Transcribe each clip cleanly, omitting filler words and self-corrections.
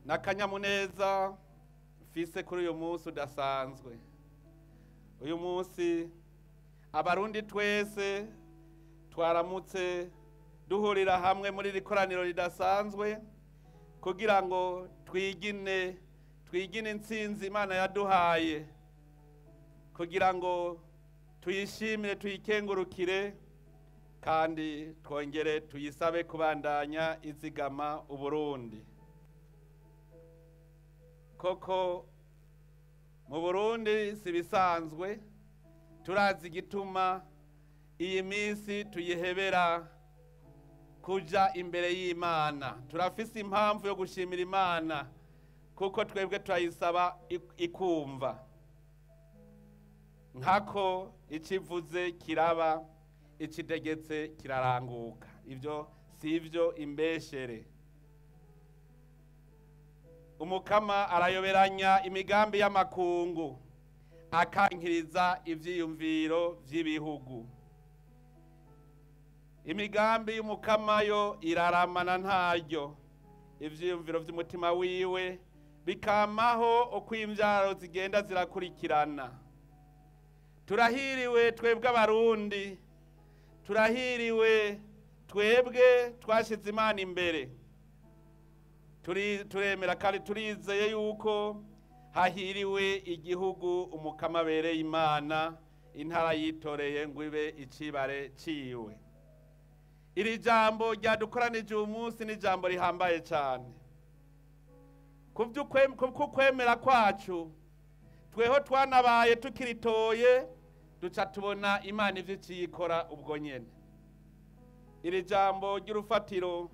N'akanyamuneza mfise kuri uyu munsi udasanzwe. Uyu munsi abarundi twese twaramutse duhurira hamwe muri iri koraniro ridasanzwe kugira ngo twigine intsinzi Imana yaduhaye, kugira ngo tuyishimire, tuyikengurukire, kandi twongere tuyisabe kubandanya izigama Uburundi. Koko mu Burundi si bisanzwe, turazi igituma iyi minsi tuyihebera kuja imbere y'Imana. Turafise impamvu yo gushimira Imana kuko twebwe turayisaba ikumva. Nkako ikivuze kiraba, ikitegetse kiraranguka. Ivyo sivyo imbeshere. Umukama arayoberanya imigambi y'amakungu, akankiriza ivyiyumviro vy'ibihugu. Imigambi y'umukama yo iraramana ntaryo, ivyiyumviro vy'umutima wiwe bikamaho uko imvyaro zigenda zirakurikirana. Turahiriwe twebwe abarundi, turahiriwe twebwe twashize Imana imbere. Turemera kandi turizeye yuko hahiriwe igihugu umukama abereye Imana, intara yitoreye ngo ibe icibare ciwe. Iri jambo ryadukoranije uyu munsi ni ijambo rihambaye cyane. Kubw'ukwemera kwacu tweho twanabaye tukiritoye, duca tubona Imana ivyo iciyikora ubwo nyene. Iri jambo ry'urufatiro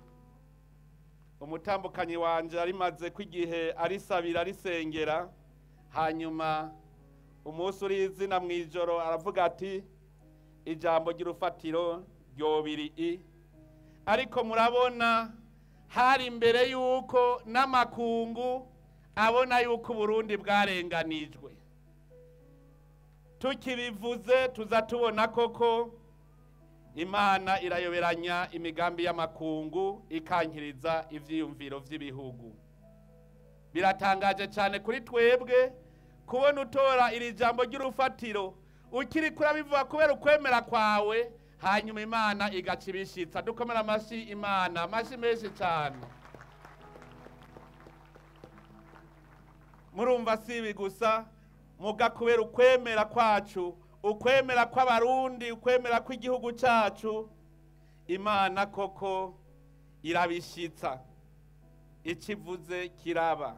umutambukanyi wanje arimaze ko igihe arisabira arisengera, hanyuma umunsi uri izina mw'ijoro aravuga ati ijambo ry'urufatiro ryobiri i. Ariko murabona hari imbere yuko n'amakungu abona yuko Uburundi bwarenganijwe. Tukibivuze tuza tubona koko Imana irayoberanya imigambi y'amakungu, ikankiriza ivyiyumviro vy'ibihugu. Biratangaje cyane kuri twebwe kubona utora iri jambo ry'urufatiro ukiri kurabivuga kubera ukwemera kwawe, hanyuma Imana igaca ibishitsa. Dukomera amashi Imana, amashi menshi cyane. Murumva si ibi gusa, muga kubera ukwemera kwacu, ukwemera kw'abarundi, ukwemera kw'igihugu cyacu, Imana koko irabishitsa, ikivuze kiraba.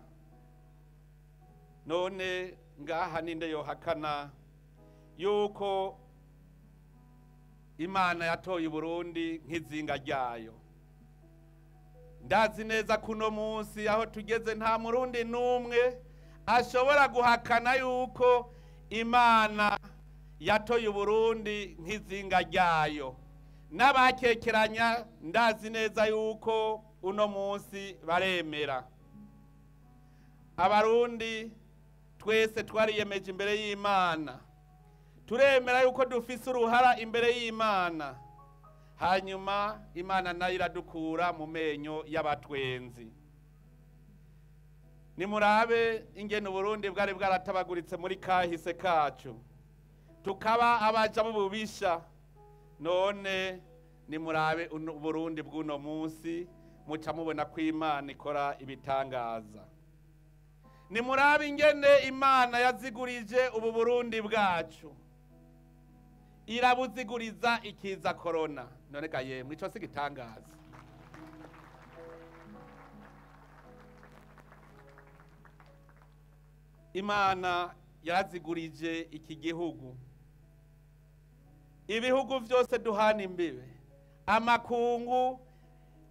None ngaha ninde yohakana yuko Imana yatoye Uburundi nk'izinga ryayo? Ndazi neza kuno munsi aho tugeze nta murundi n'umwe ashobora guhakana yuko Imana yatoye Uburundi nk'izinga ryayo. N'abakekeranya ndazi neza yuko uno munsi baremera. Abarundi twese twariyemeje imbere y'Imana, turemera yuko dufise uruhara imbere y'Imana, hanyuma Imana nayo iradukura mu menyo y'abatwenzi. Nimurabe ingene Uburundi bwari bwaratabaguritse muri kahise kacu, tukaba abaja b'ububisha. None nimurabe Uburundi bw'uno munsi, muca mubona ko Imana ikora ibitangaza. Nimurabe ingene Imana yazigurije ubu Burundi bwacu, irabuziguriza ikiza corona. None ga yemwe ico si gitangaza? Imana yarazigurije iki gihugu, ibihugu vyose duhana imbibe, amakungu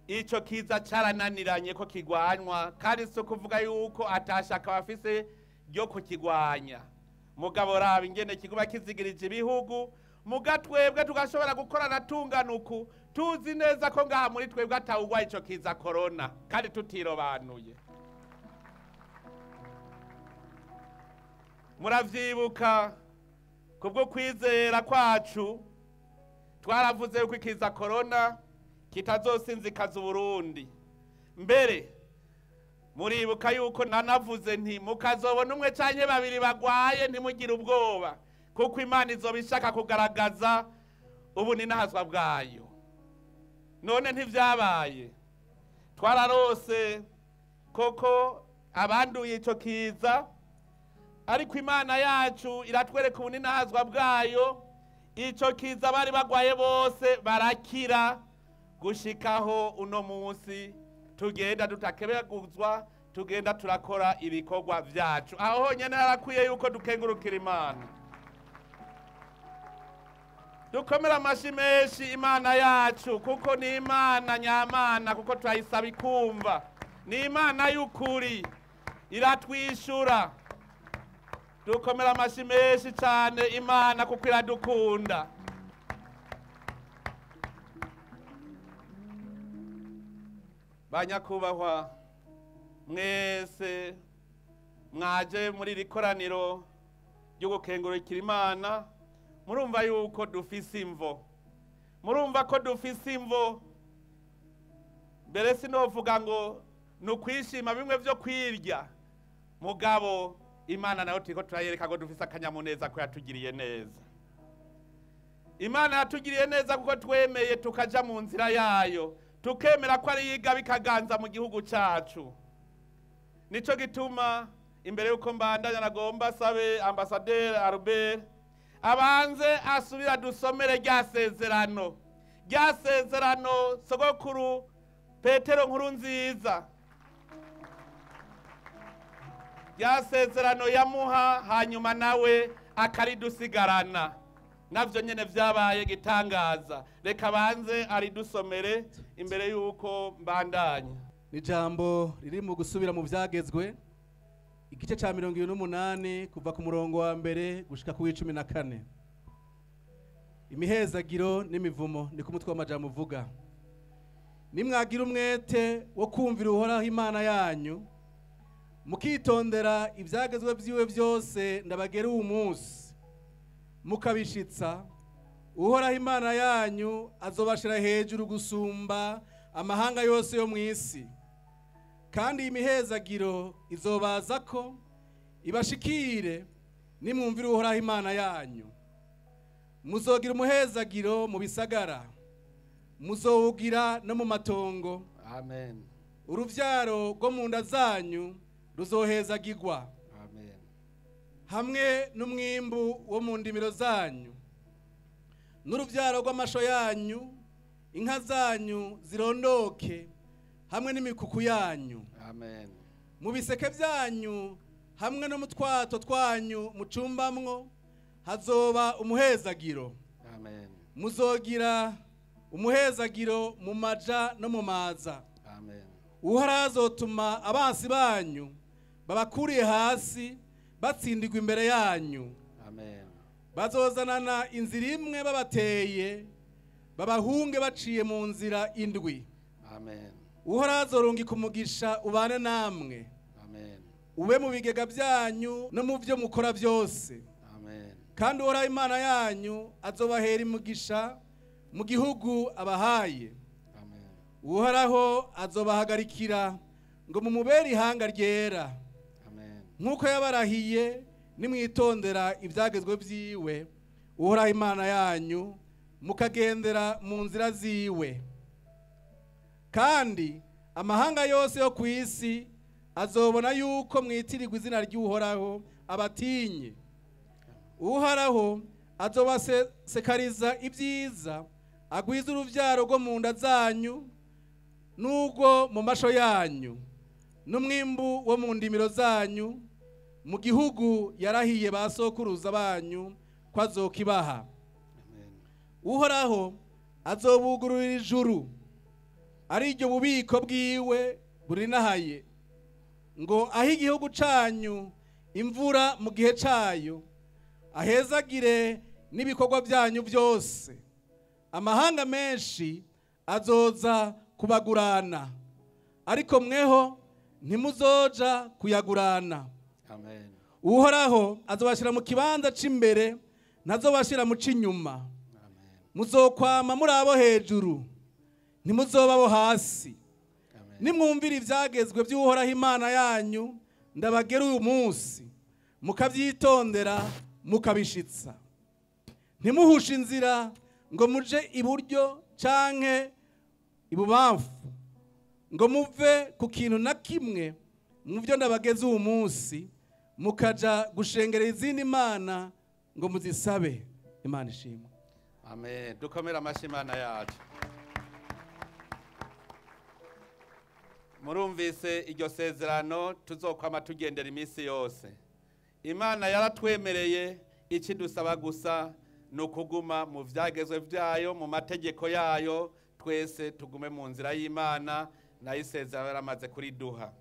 ico kiza carananiranye ko kigwanywa, kandi si kuvuga yuko atashaka bafise ryo kukigwanya. Mugabo raba ingene kiguba kizigirije ibihugu, muga twebwe tugashobora gukorana tunganuku, tuzi neza ko ngaha muri twebwe atawugwa ico kiza corona, kandi tutirobanuye. Muravyibuka kubwo kwizera kwacu twaravuze yuko ikiza corona kitazosinzikaza Uburundi. Mbere Muribuka yuko nanavuze nti mukazobona umwe canke babiri bagwaye ntimugire ubwoba, kuko Imana izoba ishaka kugaragaza ubuninahazwa bwayo. None ntivyabaye, twararose koko abanduye ico kiza, ariko Imana yacu iratwereka ubuninahazwa bwayo. Ico kiza bari bagwaye bose barakira, gushikaho uno munsi tugenda tutakebeguzwa, tugenda turakora ibikorwa vyacu. Aho honyene harakwiye yuko dukengurukira Imana, dukomera amashi menshi Imana yacu, kuko ni Imana nyamana, kuko turayisaba ikumva. Ni Imana y'ukuri, iratwishura. Dukomera amashi menshi cyane Imana kuko iradukunda. Banyakubahwa mwese mwaje muri iri koraniro ryo gukengurukira Imana, murumva yuko dufise imvo, murumva ko dufise imvo. Mbere sinovuga ngo ni ukwishima bimwe vyo kwirya, mugabo Imana nayo turiko turayereka ko dufise akanyamuneza ko yatugiriye neza. Imana yatugiriye neza kuko twemeye tukaja mu nzira yayo, tukemera ko ari yiga bikaganza mu gihugu cacu. Nico gituma imbere yuko mbandanya nagomba sabe Ambassadeur Albert abanze asubira dusomere rya sezerano, rya sezerano sogokuru Petero Nkurunziza, rya sezerano yamuha, hanyuma nawe akaridusigarana. Navyo nyene vyabaye gitangaza. Reka banze aridusomere imbere yuko mbandanya. Ni jambo riri mu gusubira mu vyagezwe, igice ca 28 kuva ku murongo wa mbere gushika ku 14. Imihezagiro n'imivumo ni ku mutwe w'amajambo uvuga. Nimwagira umwete wo kumvira Uhoraho Imana yanyu, mukitondera ivyagezwe vyiwe vyose ndabagera uwu munsi, mukabishitsa, Uhoraho Imana yanyu azobashira hejuru gusumba amahanga yose yo mw'isi. Kandi imihezagiro izobaza ko ibashikire nimwumvira Uhoraho Imana yanyu. Muzogira umuhezagiro mu bisagara, muzowugira no mu matongo. Amen. Uruvyaro rwo mu nda zanyu ruzohezagirwa. Amen. Hamwe n'umwimbu wo mu ndimiro zanyu, n'uruvyaro rw'amasho yanyu, inka zanyu zirondoke hamwe n'imikuku yanyu. Amen. Mu biseke byanyu hamwe no mu twato twanyu mucumbamwo hazoba umuhezagiro. Amen. Muzogira umuhezagiro mu maja no mu maza. Amen. Uhoraho azotuma abansi banyu babakuriye hasi batsindirwa imbere yanyu. Amen. Bazozanana inzira imwe babateye, babahunge baciye mu nzira indwi. Amen. Uhoraho azorungika umugisha ubane namwe. Amen. Ube mu bigega byanyu no mu byo mukora byose. Amen. Kandi Uhoraho Imana yanyu azobahera umugisha mu gihugu abahaye. Amen. Uhoraho azobahagarikira ngo mumubere ihanga ryera. Amen. Nk'uko yabarahiye, nimwitondera ibyagezwe vyiwe Uhoraho Imana yanyu, mukagendera mu nzira ziwe. Kandi amahanga yose yo ku isi azobona yuko mwitirirwa izina ry'Uhoraho abatinye. Uhoraho azobasekariza ibyiza, agwiza uruvyaro rwo mu nda zanyu n'urwo mu masho yanyu, n'umwimbu wo mu ndimiro zanyu, mu gihugu yarahiye ba sokuruza banyu ko azokibaha. Amen. Uhoraho azobugururira ijuru, ari iryo bubiko bwiwe burinahaye, ngo aho igihugu canyu imvura mu gihe cayo, ahezagire n'ibikorwa byanyu byose. Amahanga menshi azoza kubagurana, ariko mweho ntimuzoja kuyagurana. Amen. Uhoraho azobashira mu kibanza c'imbere, ntazobashira mu c'inyuma. Amen. Muzokwama muri abo hejuru, ntimuzoba abo hasi. Amen. Nimwumvira ivyagezwe by'Uhoraho Imana yanyu ndabagera uyu munsi, mukabyitondera mukabishitsa, ntimuhushe inzira ngo muje iburyo canke ibubamfu, ngo muve ku kintu na kimwe mu byo ndabageze uyu munsi, mukaja gushengerera izindi mana ngo muzisabe. Imana ishimwe. Amen. Dukomere amashyi Imana yacu. Murumvise iryo sezerano tuzokwama tugendera iminsi yose. Imana yaratwemereye, ikidusaba gusa ni ukuguma mu vyagezwe vyayo, mu mategeko yayo, twese tugume mu nzira y'Imana, nayo isezerano yaramaze kuriduha.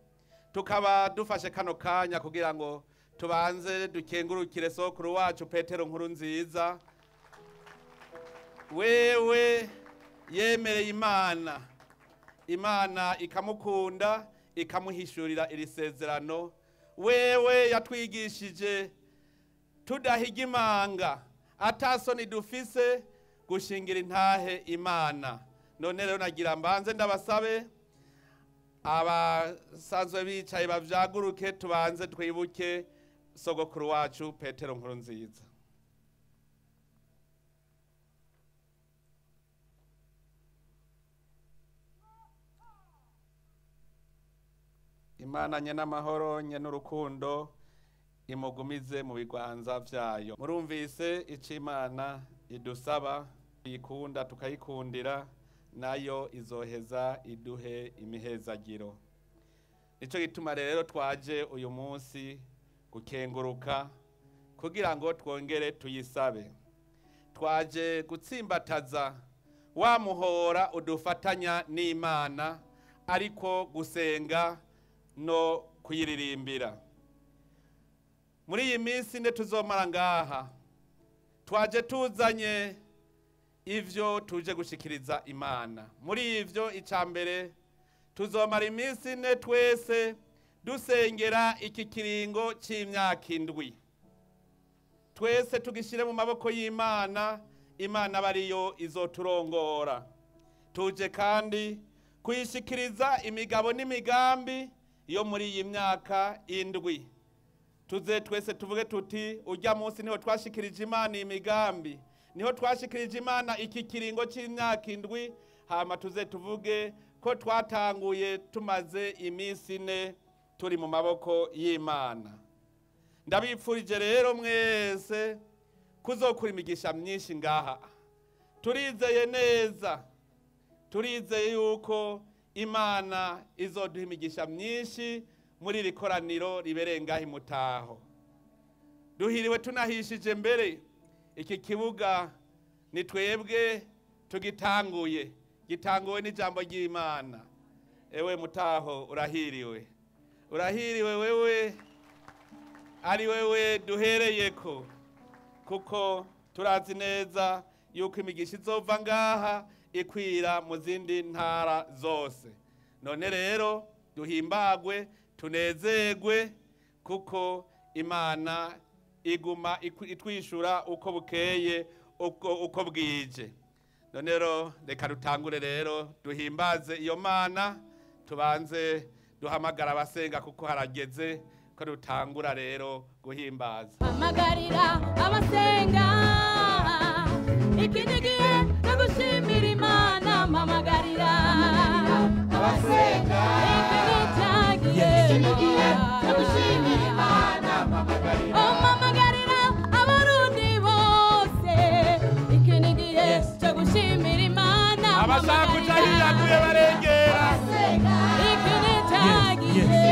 Tukaba dufashe kano kanya kugira ngo tubanze dukengurukire sokuru wacu Petero Nkurunziza, wewe yemereye Imana, Imana ikamukunda ikamuhishurira iri sezerano. Wewe yatwigishije tudahiga imanga, atasoni dufise gushingira intahe Imana. None rero nagira mbanze ndabasabe abasanzwe bicaye bavyaguruke, tubanze twibuke sogokuru wacu Petero Nkurunziza. Imana nye n'amahoro nye n'urukundo imugumize mu biganza vyayo. Murumvise ico Imana idusaba, tuyikunda tukayikundira, nayo izoheza iduhe imihezagiro. Nico gituma rero twaje uyu munsi gukenguruka kugira ngo twongere tuyisabe. Twaje gutsimbataza wa muhora udufatanya n'Imana, ariko gusenga no kuyiririmbira. Muri iyi minsi nde tuzomara ngaha, twaje tuzanye ivyo tuje gushikiriza Imana. Muri ivyo, icambere, tuzomara iminsi ine twese dusengera iki kiringo c'imyaka 7, twese tugishire mu maboko y'Imana, Imana bariyo izoturongora. Tuje kandi kuyishikiriza imigabo n'imigambi yo muri iyi myaka 7. Tuze twese tuvuge tuti urya munsi niho twashikirije Imana imigambi, niho twashikirije Imana iki kiringo c'imyaka 7. Hama tuze tuvuge ko twatanguye tumaze iminsi 4 turi mu maboko y'Imana. Ndabipfurije rero mwese kuzokura imigisha myinshi ngaha. Turizeye neza, turizeye yuko Imana izoduha imigisha myinshi muri iri koraniro ribereye ngaha imutaho. Duhiriwe tunahishije mbere, iki kibuga ni twebwe tugitanguye, gitanguwe n'ijambo ry'Imana. Ewe Mutaho urahiriwe, urahiriwe wewe ari wewe duhereyeko, kuko turazi neza yuko imigisha izova ngaha ikwira mu zindi ntara zose. None rero duhimbagwe tunezerwe, kuko Imana iguma itwishura uko bukeye uko bwije. None rero reka dutangure rero duhimbaze iyo Mana, tubanze duhamagara abasenga kuko harageze ko dutangura rero guhimbaza. Hamagarira abasenga, iki ni igihe cyo gushimira Imana. Mpamagarira abasenga, iki ni igihe cyo gushimira Imana. Mpamagarira abarundi bose, iki ni igihe cyo gushimira Imana. Abashaka kuja hiyaguye barengera, iki ni cya gihe.